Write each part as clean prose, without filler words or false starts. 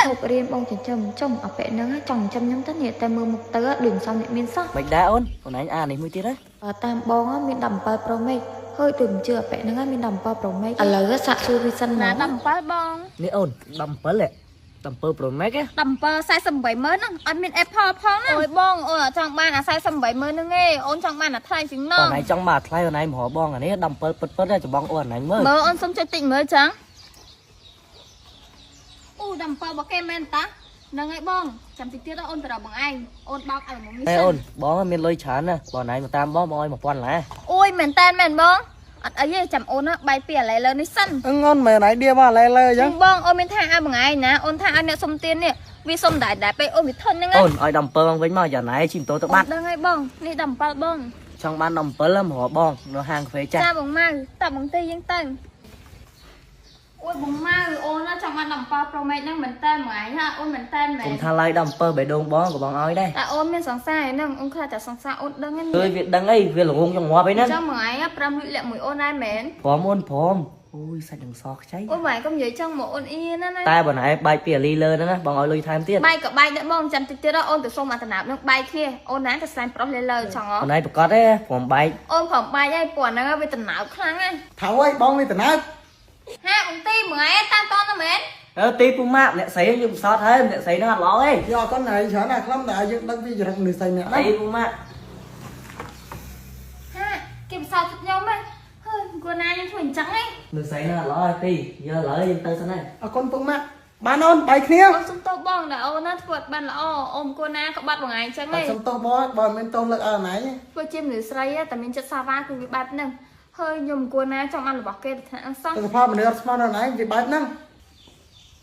ឈប់រៀនបងចិញ្ចឹមចុំអាប៉ែហ្នឹងចង់ចិញ្ចឹមខ្ញុំទៅនេះតែមើលមុខទៅដូចមិនសមអ្នកមានសោះ មិនដែរអូនអូនឯងអានេះមួយទៀតហ៎ បើតាមបងមាន17 Pro Max ហើយដូចមិនជឿអាប៉ែហ្នឹងមាន17 Pro Max ឥឡូវសាកសួរវាសិន ណា មក 17បង នេះអូន17ហ៎17 Pro Max ហ៎ 17 48ម៉ឺនហ្នឹងអត់មាន Apple ផងណាអូយបងអូនអត់ចង់បានអា48ម៉ឺនហ្នឹងទេអូនចង់បានអាថ្លៃជាងហ្នឹង បងឯងចង់មកថ្លៃអូនឯងមករកបងអានេះ17ពិតពិតៗច្បងអូនឯងមើល មើលអូនសុំចុចតិចមើលចឹងអូ17របស់គេមែនតាហ្នឹងហើយបងចាំតិចទៀតអូនទៅរកបងឯងអូនបោកឲ្យមកនេះ ហេអូនបងមានលុយច្រើនណាបងឯងមកតាមបងបងឲ្យ1000ដុល្លារ អូយមែនតែនមែនបងអត់អីទេចាំអូនណាបាយពីឥឡូវលើនេះសិន អឹងអូនមែនឯងឌៀមកឥឡូវលើអញ្ចឹង បងអូនមានថាឲ្យបងឯងណាអូនថាឲ្យអ្នកសុំទាននេះវាសុំដែរដែរពេលអូនវាធន់ហ្នឹង អូនឲ្យ17បងវិញមកយ៉ាងណែជិះម៉ូតូទៅបាត់ ដឹងហើយបងនេះ17បង ចង់បាន17មករកបងនៅហាងកាហ្វេចាស់ ចាបងម៉ៅតបងទីយើងទៅអូយបងម៉ៅអូនណាចង់បាន17 Pro Max ហ្នឹងមែនតើមួយឯងហាអូនមែនតើមែ កុ ន ំថាឡើយ17បេះដូងបងក៏បងឲ្យដែរ តែអូនមានសង្សារហ្នឹងអូនខ្លាចតែសង្សារអូនដឹងហ្នឹង អើយវាដឹងអីវាល្ងងចង់ងាប់អីហ្នឹង ចាំមួយឯង5លុយលាក់មួយអូនដែរមែន ព្រមអូនព្រមអូយសាច់នឹងសខ្ចី អូនម៉ែកុំនិយាយចឹងមកអូនអៀនណាណា តែបងឯងបែកពីអាលីលើហ្នឹងណាបងឲ្យលុយថែមទៀត បាយក៏បាយដែរបងចាំតិចទៀតអូនទៅសុំអាតំណាបនឹងបាយគ្នាអូនណាទៅស្លាញ់ប្រុសលើលើចង់ អូនឯងប្រកាសទេព្រមបែក អូនព្រមបាយហើយពួកហ្នឹងវាតំណើបខ្លាំងណា ថៅអើយបងវាតំណើប ហាបងទីមួយឯងតាមតនមែន អើទីពូម៉ាក់អ្នកស្រីយើងផ្សោតហើយអ្នកស្រីហ្នឹងអត់ល្អទេ យកអរគុណឯងច្រើនណាស់ខ្លំតែឲ្យយើងដឹងពីចរិតមនុស្សស្រីម្នាក់ហ្នឹង ទីពូម៉ាក់ ហាគេផ្សោតចិត្តខ្ញុំហ៎ហើយគួរណាខ្ញុំធ្វើអញ្ចឹងឯង មនុស្សស្រីហ្នឹងអត់ល្អទេទីយកឥឡូវយើងទៅសិនហើយ អរគុណពុកម៉ាក់បានអូនបាយគ្នា អូនសុំទោសបងដែលអូនណាធ្វើអត់បានល្អអូនគួរណាក្បាត់បងឯងអញ្ចឹងឯង សុំទោសបងបើមិនទោសលើកឲ្យណៃ ធ្វើជាមនុស្សស្រីតែមានចិត្តសាវ៉ាគឺវាបែបហ្នឹងហើយខ្ញុំគួរណាចង់បានរបស់គេទៅថ្នាក់អសោះ តែសភាពមនុស្សអត់ស្មានដល់ណៃវាបែបហ្នឹង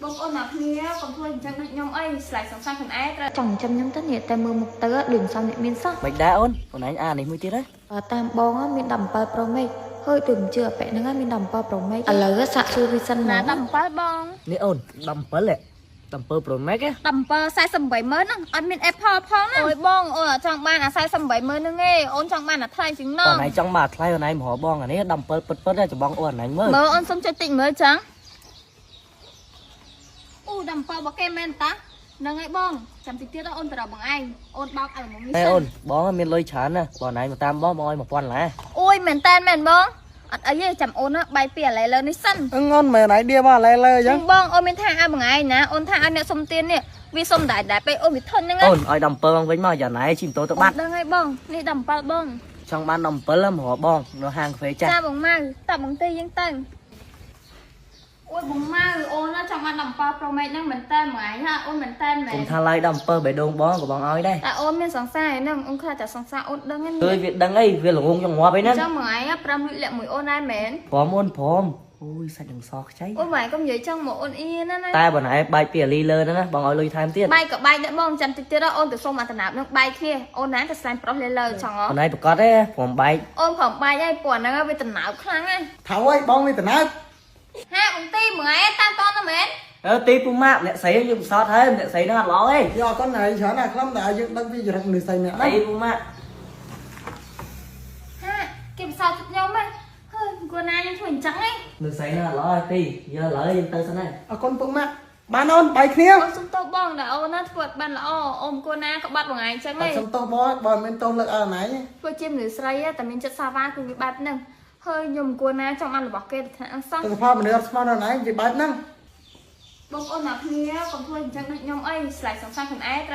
បងប្អូនអ្នកគ្នាកុំធ្វើអញ្ចឹងដូចខ្ញុំអីស្លាយសង្សារខ្លួនឯងត្រូវ ចង់ចិញ្ចឹមខ្ញុំទៅនេះតែមើលមុខទៅដូចមិនសមអ្នកមានសោះ មិនដែរអូនអូនឯងអានេះមួយទៀតហ៎ បើតាមបងមាន17 Pro Max ហើយដូចមិនជឿអាប៉ែហ្នឹងមាន17 Pro Max ឥឡូវសាកសួរវាសិន ណា មក 17បង នេះអូន17ហ៎17 Pro Max ហ៎ 17 48ម៉ឺនហ្នឹងអត់មាន Apple ផងណាអូយបងអូនអត់ចង់បានអា48ម៉ឺនហ្នឹងទេអូនចង់បានអាថ្លៃជាងហ្នឹង បងឯងចង់មកថ្លៃអូនឯងមករកបងអានេះ17ពិតពិតៗច្បងអូនឯងមើល មើលអូនសុំចុចតិចមើលចឹងអូ17របស់គេមែនតាហ្នឹងហើយបងចាំតិចទៀតអូនទៅរកបងឯងអូនបោកឲ្យមកនេះ ហេអូនបងមានលុយច្រើនណាបងឯងមកតាមបងបងឲ្យ1000ដុល្លារ អូយមែនតែនមែនបងអត់អីទេចាំអូនណាបាយពីឥឡូវលើនេះសិន អឹងអូនមែនឯងឌៀមកឥឡូវលើអញ្ចឹង បងអូនមានថាឲ្យបងឯងណាអូនថាឲ្យអ្នកសុំទាននេះវាសុំដែរដែរពេលអូនវាធន់ហ្នឹង អូនឲ្យ17បងវិញមកយ៉ាងណែជិះម៉ូតូទៅបាត់ ដឹងហើយបងនេះ17បង ចង់បាន17មករកបងនៅហាងកាហ្វេចាស់ ចាបងម៉ៅតបងទីយើងទៅអូយបងម៉ៅអូនណាចង់បាន17 Pro Max ហ្នឹងមែនតើមួយឯងហាអូនមែនតើមែ កុ ន ំថាឡើយ17បេះដូងបងក៏បងឲ្យដែរ តែអូនមានសង្សារហ្នឹងអូនខ្លាចតែសង្សារអូនដឹងហ្នឹង អើយវាដឹងអីវាល្ងងចង់ងាប់អីហ្នឹង ចាំមួយឯង5លុយលាក់មួយអូនដែរមែន ព្រមអូនព្រមអូយសាច់នឹងសខ្ចី អូនម៉ែកុំនិយាយចឹងមកអូនអៀនណាណា តែបងឯងបែកពីអាលីលើហ្នឹងណាបងឲ្យលុយថែមទៀត បាយក៏បាយដែរបងចាំតិចទៀតអូនទៅសុំអាតំណាបនឹងបាយគ្នាអូនណាទៅស្លាញ់ប្រុសលើលើចង់ អូនឯងប្រកាសទេព្រមបែក អូនព្រមបាយហើយពួកហ្នឹងវាតំណើបខ្លាំងណា ថៅអើយបងវាតំណើប ហាបងទីមួយឯងតាមតនមែន អើទីពូម៉ាក់អ្នកស្រីយើងផ្សោតហើយអ្នកស្រីហ្នឹងអត់ល្អទេ យកអរគុណឯងច្រើនណាស់ខ្លំតែឲ្យយើងដឹងពីចរិតមនុស្សស្រីម្នាក់ហ្នឹង ទីពូម៉ាក់ ហាគេផ្សោតចិត្តខ្ញុំហ៎ហើយគួរណាខ្ញុំធ្វើអញ្ចឹងឯង មនុស្សស្រីហ្នឹងអត់ល្អទេទីយកឥឡូវយើងទៅសិនហើយ អរគុណពុកម៉ាក់បានអូនបាយគ្នា អូនសុំទោសបងដែលអូនណាធ្វើអត់បានល្អអូនគួរណាក្បាត់បងឯងចឹងឯង សុំទោសបងបើមិនទោសលើកឲ្យណៃ ធ្វើជាមនុស្សស្រីតែមានចិត្តសាវ៉ាគឺវាបែបហ្នឹងហើយខ្ញុំគួរណាចង់បានរបស់គេទៅថ្នាក់អសោះ តែសភាពមនុស្សអត់ស្មានដល់ណៃវាបែបហ្នឹង បងប្អូនអ្នកគ្នាកុំធ្វើអញ្ចឹងដូចខ្ញុំអីស្លាយសង្សារខ្លួនឯងត្រូវ